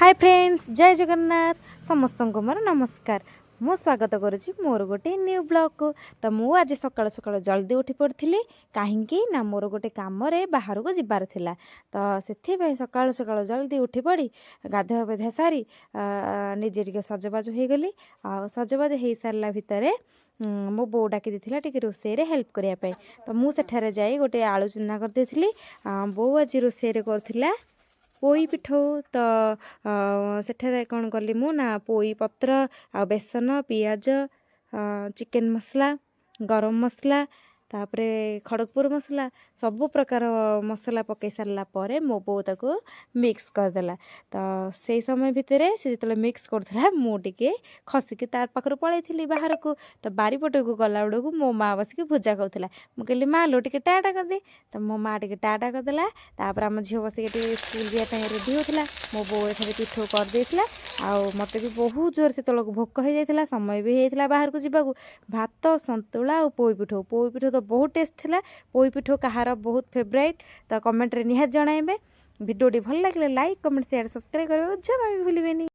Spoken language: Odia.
ହାଏ ଫ୍ରେଣ୍ଡସ୍, ଜୟ ଜଗନ୍ନାଥ। ସମସ୍ତଙ୍କୁ ମୋର ନମସ୍କାର। ମୁଁ ସ୍ୱାଗତ କରୁଛି ମୋର ଗୋଟେ ନ୍ୟୁ ବ୍ଲଗ୍କୁ। ତ ମୁଁ ଆଜି ସକାଳୁ ସକାଳୁ ଜଲ୍ଦି ଉଠି ପଡ଼ିଥିଲି, କାହିଁକି ନା ମୋର ଗୋଟେ କାମରେ ବାହାରକୁ ଯିବାର ଥିଲା। ତ ସେଥିପାଇଁ ସକାଳୁ ସକାଳୁ ଜଲ୍ଦି ଉଠି ପଡ଼ି, ଗାଧୁଆ ପାଧୁଆ ସାରି ନିଜେ ଟିକେ ସଜବାଜ ହେଇଗଲି। ଆଉ ସଜବାଜ ହେଇସାରିଲା ଭିତରେ ମୋ ବୋଉ ଡାକି ଦେଇଥିଲା ଟିକେ ରୋଷେଇରେ ହେଲ୍ପ କରିବା ପାଇଁ। ତ ମୁଁ ସେଠାରେ ଯାଇ ଗୋଟେ ଆଳୁ ଚୁନା କରିଦେଇଥିଲି। ବୋଉ ଆଜି ରୋଷେଇରେ କରୁଥିଲା ପୋଇ ପିଠଉ। ତ ସେଠାରେ କ'ଣ କଲି ମୁଁ ନା ପୋଇ ପତ୍ର ଆଉ ବେସନ, ପିଆଜ, ଚିକେନ ମସଲା, ଗରମ ମସଲା, ତାପରେ ଖଡ଼ଗପୁର ମସଲା, ସବୁ ପ୍ରକାର ମସଲା ପକାଇ ସାରିଲା ପରେ ମୋ ବୋଉ ତାକୁ ମିକ୍ସ କରିଦେଲା। ତ ସେଇ ସମୟ ଭିତରେ ସେ ଯେତେବେଳେ ମିକ୍ସ କରୁଥିଲା, ମୁଁ ଟିକେ ଖସିକି ତା ପାଖରୁ ପଳେଇଥିଲି ବାହାରକୁ। ତ ବାରିପଟକୁ ଗଲା ବେଳକୁ ମୋ ମା ବସିକି ଭୁଜା ଖାଉଥିଲା। ମୁଁ କହିଲି, "ମା ଲୋ, ଟିକେ ଟାଟା କରିଦେ।" ତ ମୋ ମା ଟିକେ ଟାଟା କରିଦେଲା। ତାପରେ ଆମ ଝିଅ ବସିକି ଟିକେ ସ୍କୁଲ ଯିବା ପାଇଁ ରେଡ଼ି ହେଉଥିଲା। ମୋ ବୋଉ ଏଠାରେ ପିଠଉ କରିଦେଇଥିଲା ଆଉ ମୋତେ ବି ବହୁତ ଜୋର ସେତେବେଳକୁ ଭୋକ ହେଇଯାଇଥିଲା। ସମୟ ବି ହେଇଯାଇଥିଲା ବାହାରକୁ ଯିବାକୁ। ଭାତ, ସନ୍ତୁଳା ଆଉ ପୋଇ ପିଠଉ। ପୋଇ ପିଠଉ ତ ବହୁତ ଟେଷ୍ଟ ଥିଲା। ପୋଇ ପିଠଉ କାହାର ବହୁତ ଫେବରାଇଟ୍, ତ କମେଣ୍ଟରେ ନିହାତି ଜଣାଇବେ। ଭିଡ଼ିଓଟି ଭଲ ଲାଗିଲେ ଲାଇକ୍, କମେଣ୍ଟ, ସେୟାର, ସବସ୍କ୍ରାଇବ୍ କରିବାକୁ ଜମା ବି ଭୁଲିବେନି।